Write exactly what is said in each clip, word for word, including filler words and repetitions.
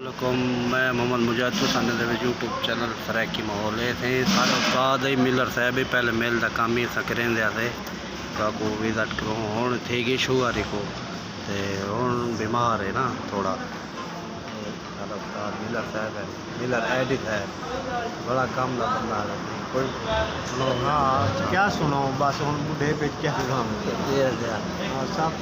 علیکم، میں محمد مجاہد، تساں ݙیہدے پئے یوٹیوب چینل سرائیکی ماحول۔ اے سئیں سارے استاد ہی ملر صاحب ہی، پہلے مل دا کم ہی اساں کریندے ہاسے، تہاکوں وزٹ کروں۔ ہݨ تھی ڳئی شوگر ہکو، تے ہݨ بیمار ہے نا تھوڑا۔ اے سارا استاد ملر صاحب ہے، ملر ایڈی صاحب، بڑا کم دا بندہ ہے۔ کوئی سݨاؤ۔ ہاں، کیا سݨاؤں، بس ہݨ ٻڈھے پئے کیا سݨاؤں۔ جی، جی۔ ہاں، سب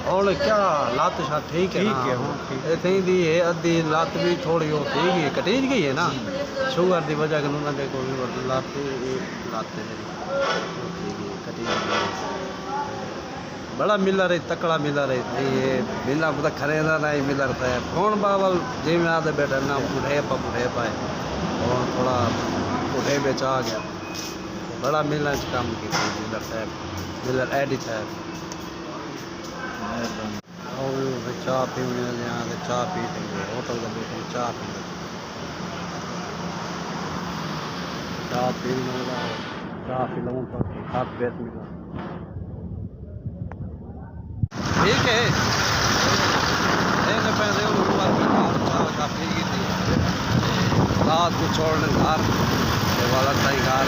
ہݨ کیا لت شت ٹھیک ہے نا؟ ٹھیک ہے، ہݨ ٹھیک۔ اے سئیں دی اے ادھی لت وی تھوڑی او تھی ڳئی، کٹیج ڳئی ہے نا؟ جی۔ شوگر دی وجہ کنوں نہ ݙیکھو وی لت، اے لت ہے جیڑھی، او تھی ڳئی، کٹیج ڳئی۔ بڑا ملر ہے، تکڑا ملر ہے۔ اے ملر پتہ کھڑے دا نہ ہی ملر پئے۔ ہݨ باول جیویں آہدے ٻیٹھے نا، ٻڈھے پا، ٻڈھے پا ہے۔ ہݨ تھوڑا ٻڈھے وچ آ ڳیا۔ بڑا ملر اچ کم کیتا ملر صاحب، ملر ایڈی صاحب۔ او وی اتھے چاہ پیوݨ آلے آں تے چاہ پی تے ہوٹل دے ٻیٹھے چاہ پیندے۔ چاہ پیوݨ آلا، چاہ پلوݨ تاں سات بیت ملݨ۔ ٹھیک ہے۔ اے تے پیندے ہو، چاہ شاہ پی ڳئی۔ رات کوں چھوڑݨ گھر، تے والا سائیں گھر۔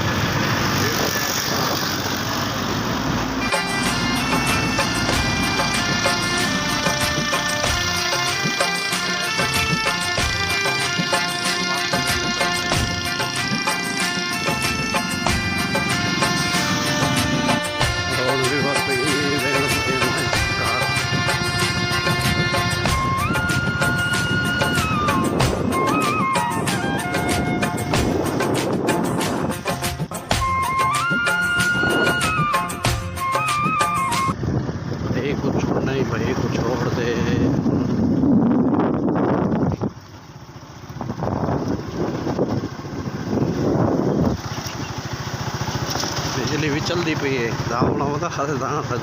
اے کوں چھوڑݨا ہی پئے، اے کوں چھوڑ تے۔ بجلی وی چلدی پئی ہے، داوݨا ہووے تاں ہر داں تک۔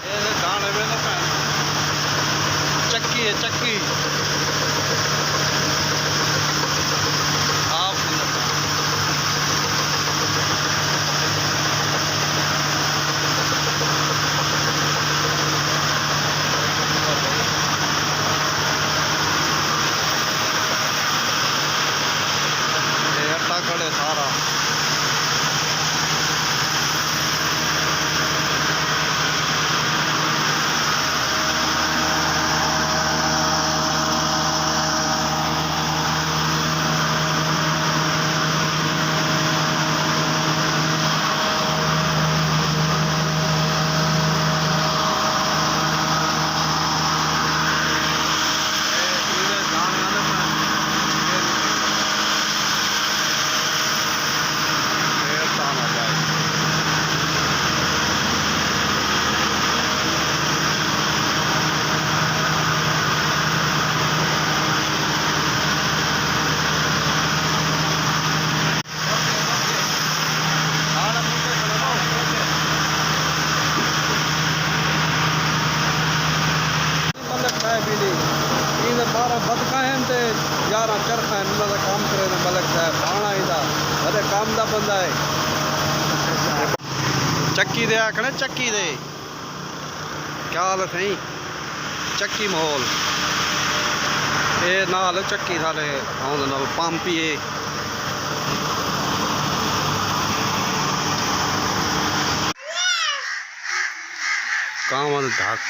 اے دے داݨے ویندے پئن۔ چکی ہے، چکی۔ آپ ویندے پئن۔ اے اٹا کھڑے سارا۔ ملک صاحب ہی نہیں، ایں دے بارہ بدکاں ہن تے یارہ چرخاں ہن، انہاں دا کم کرے تے ملک صاحب آݨا ایندا وݙے کم دا بندہ ہے۔ چکی دے آکھݨے، چکی دے۔ کیا حال ہے سائیں؟ چکی ماحول۔ اے نال چکی سارے آؤں دے نال پمپ ہی ہے۔ کانواں دے دھک۔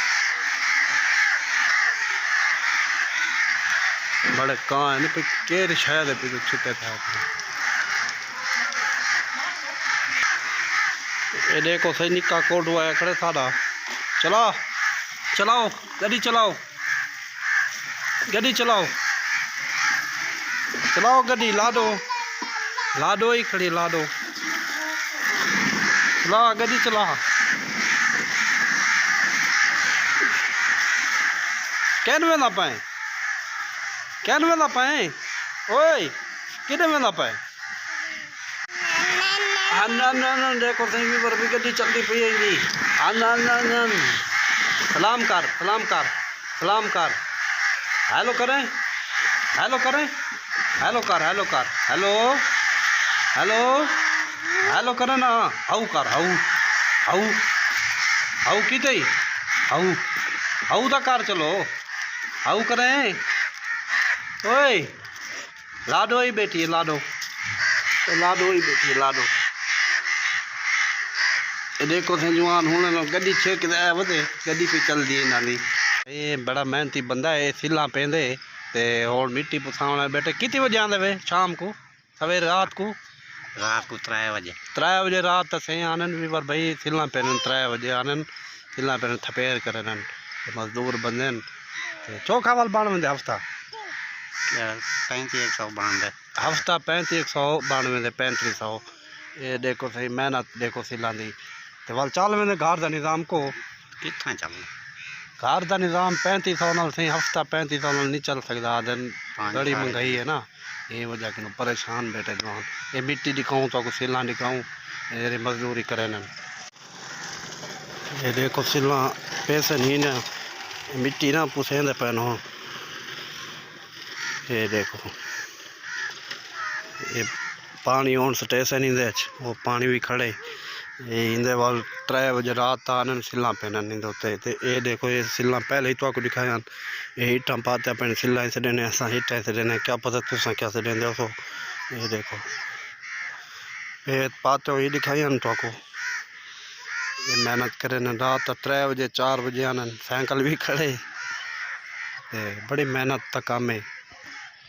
بڑے کاں ہن، پئی کیڑھی شے دے پئی چھٹے تھئے۔ اے ݙیکھو سئیں، نکا کوڈو آیا کھڑے ساݙا۔ چلا، چلاؤ، گݙی چلاؤ۔ گݙی چلاؤ۔ چلاؤ گݙی، لاݙو۔ لاݙو ہی کھڑی، لاݙو۔ چلا، گݙی چلا۔ کین ویندا پئیں؟ کین ویندا پئیں؟ اوئے، کݙے ویندا پئیں؟ ہن، ہن، ہن، ہن، ݙیکھو سئیں، وی ور وی گݙی چلدی پئی ہے جی۔ ہن، ہن، ہن، ہن۔ سلام کر، سلام کر، سلام کر۔ ہیلو کریں، ہیلو کریں، ہیلو کر، ہیلو کر، ہیلو، ہیلو، ہیلو کریں نا۔ ہاؤ کر، ہاؤ، ہاؤ، ہاؤ کیتے ہی؟ ہاؤ، ہاؤ دا کر چلو۔ ہاؤ کریں۔ اوئے، لاڈو ہی بیٹھی ہے، لاڈو۔ اے لاڈو ہی بیٹھی ہے، لاڈو۔ اے ݙیکھو سئیں جوان، ہݨ گݙی چھک تے آیا ودے، گݙی پئی چلدی ہے انہاں دی۔ اے بڑا محنتی بندہ ہے، اے سلاں پیندے تے ہݨ مٹی پساوݨ آئے ٻیٹھے۔ کتی وڄے آندے وے شام کوں؟ سویرے، رات کوں؟ رات کوں ترے وڄے۔ ترے وڄے رات تاں سئیں آنن وی، پر بھئی سلاں پینن، ترے وڄے آنن، سلاں پینن، تھپیڑ کرن۔ تے مزدور بندے ہن۔ تے چوکھا ول بݨ ویندے ہفتہ؟ یار، پینتی ایک سو بݨدے۔ ہفتہ پینتی ایک سو بݨ ویندے، پینتی سو۔ اے ݙیکھو سئیں، محنت ݙیکھو سلاں دی۔ تے ول چل ویندے گھر دا نظام کو۔ کتھاں چلݨا؟ گھر دا نظام پینتی سو نال سئیں، ہفتہ پینتی سو نال نہیں چل سڳدا۔ آہدن ہاں جی، بڑی ہاں جی۔ مہنگائی ہے نا، ایں وجہ کنوں پریشان ٻیٹھے جوان۔ اے مٹی ݙکھاؤں تہاکوں، سلاں ݙکھاؤں، اے جیڑھے مزدوری کریندن۔ اے ݙیکھو سلاں پیسن ہی نا، مٹی نہ پسیندے پئن ہو۔ اے ݙیکھو۔ اے پاݨی ہݨ سٹیسن ایندے اچ، او پاݨی وی کھڑے۔ اے ایندے ول ترے وڄے رات تاں آنن، سلاں پینن ایندے اتے۔ تے اے ݙیکھو، اے سلاں پہلے ہی تہاکوں ݙکھایاں۔ اے اٹاں پاتیاں پئن، سلاں ہی سݙیندے، اساں اٹاں ہی سݙیندے، کیا پتہ تساں کیا سݙیندے ہو۔ اے ݙیکھو۔ اے پاتیاں ہی ݙکھایاں تہاکوں۔ اے محنت کریندن، رات تاں ترے وڄے، چار وڄے آنن، سائیکل وی کھڑے۔ تے بڑی محنت دا کم ہے۔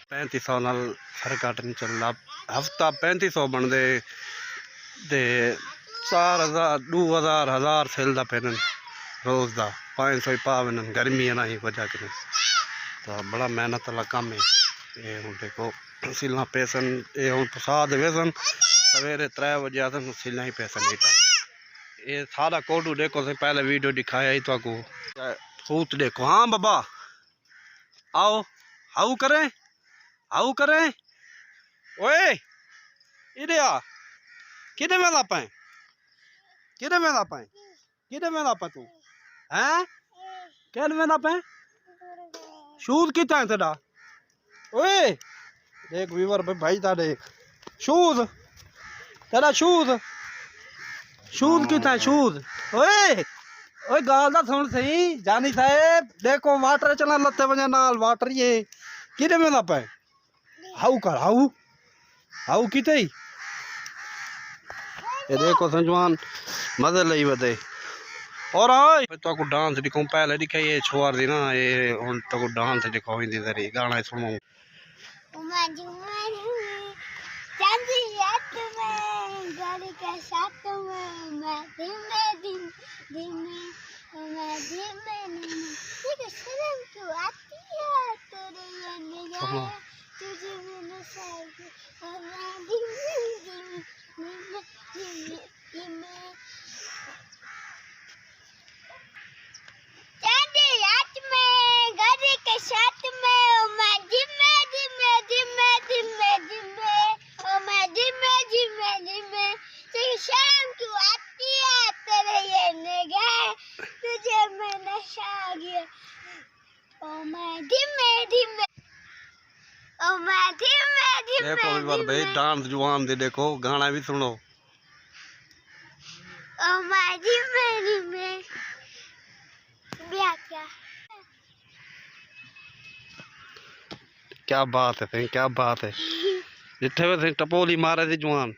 پینتی سو نال سر گھٹ نہیں چلدا۔ ہفتہ پینتی سو بݨدے تے چار ہزار، ݙو ہزار، ہزار سلدا پئن روز دا، پنج سو ہی پا ویندن، گرمی ہے نا، ایں وجہ کنوں۔ تاں بڑا محنت والا کم ہے۔ اے ہݨ ݙیکھو سلاں پیسن، اے ہݨ پسا تے ویسن، سویرے ترے وڄے آسن، سلاں ہی پیسن اٹاں۔ اے سارا کوڈو ݙیکھو سئیں، پہلے ویڈیو ݙکھایا ہی تہاکوں۔ خوت ݙیکھو، ہاں بابا۔ آؤ، ہاؤ کریں، ہاؤ کریں۔ اوئے، ایݙے آ۔ کݙے ویندا پئیں؟ کݙے ویندا پئیں؟ کݙے ویندا پئیں توں؟ ہیں؟ کݙے ویندا پئیں؟ شوز کتھاں ہے تیݙا؟ اوئے، ݙیکھ ویور بھائی، بھائی تاں ݙیکھ۔ شوز۔ تیݙا شوز۔ شوز کتھاں ہے؟ شوز۔ اوئے، اوئے ڳالھ تاں سُݨ سہی، جانی صاحب، ݙیکھو واٹر چلا لتے ونڄے نال، واٹر یہ۔ کݙے ویندا پئیں؟ ہاؤ کر، ہاؤ۔ ہاؤ کیتے ہی؟ اے ݙیکھو سئیں جوان، مزے لئی ودے۔ اور آئے۔ میں تہاکوں ڈانس ݙکھاؤں، پہلے ݙکھائی اے چھوار دی نا، اے ہݨ تہاکوں ڈانس ݙکھاؤں، ایندی ذریعے ڳانا سُݨو۔ او میں جھومر ہوں، چاندی رات میں، گھر کے ساتھ میں، میں دھیمے دھیم-، دھیمے، او میں دھیمے دھیمے، تجھے شرم کیوں آتی ہے تیرے یہ نگاہ، تجھے میں نشہ، او میں دھیمے دھیمے، دھیمے دھیمے، دھیمے۔ چاندی رات میں، گھر کے ساتھ میں، او میں دھیمے، دھیمے، دھیمے، دھیمے، دھیمے، او میں دھیمے، دھیمے، دھیمے، تجھے شرم کیوں آتی ہے تیرے یہ نگاہ، تجھے میں نشہ آ گیا، او میں دھیمے، دھیمے، او میں دھیمے، دھیمے، ݙیکھو وی ول بھائی، دھیمے۔ ڈانس جوان دے ݙیکھو، گانا وی سُݨو۔ او میں دھیمے دھیمے۔ ٻیا کیا؟ کیا بات ہے سئیں، کیا بات ہے۔ جتھے وے سئیں ٹپولی مارے دی جوان۔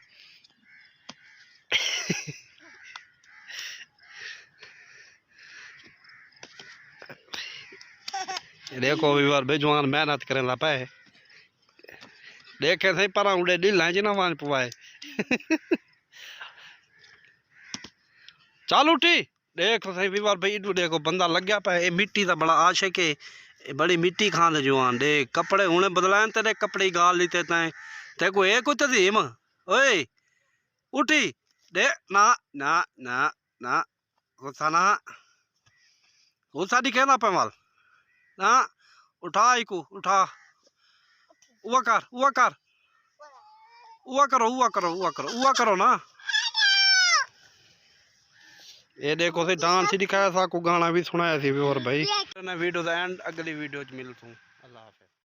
ݙیکھو وی ول بھائی، جوان محنت کریندا پئے۔ ݙیکھے سئیں، پراں اݙے ݙلھاں چ نہ ونڄ پوائے۔ چل اٹھی۔ ݙیکھ سئیں وی ول بھائی، ایݙو ݙیکھو بندہ لڳیا پئے، اے مٹی دا بڑا عاشق ہے، اے بڑی مٹی کھاندے جوان۔ ݙیکھ کپڑے ہݨے بدلائن، تیݙے کپڑے ڳال ݙتے تیں، تیکوں اے کوئی تزیم؟ اوئے، اٹھی۔ ݙے، نہ، نہ، نہ، نہ۔ غصہ نہ۔ غصہ ݙکھیندا پئیں ول۔ نہ۔ اٹھا ایکوں، اٹھا۔ اوہ کر، اوہ کر۔ اوہ کرو، اوہ کرو، اوہ کرو، اوہ کرو نا۔ اے ݙیکھو سی، ڈانس ہی ݙکھایا ساکوں، گانا وی سݨایا سی۔ اور بھائی، نا ویڈیو دا اینڈ، اڳلی ویڈیو اچ ملسوں۔ اللہ حافظ۔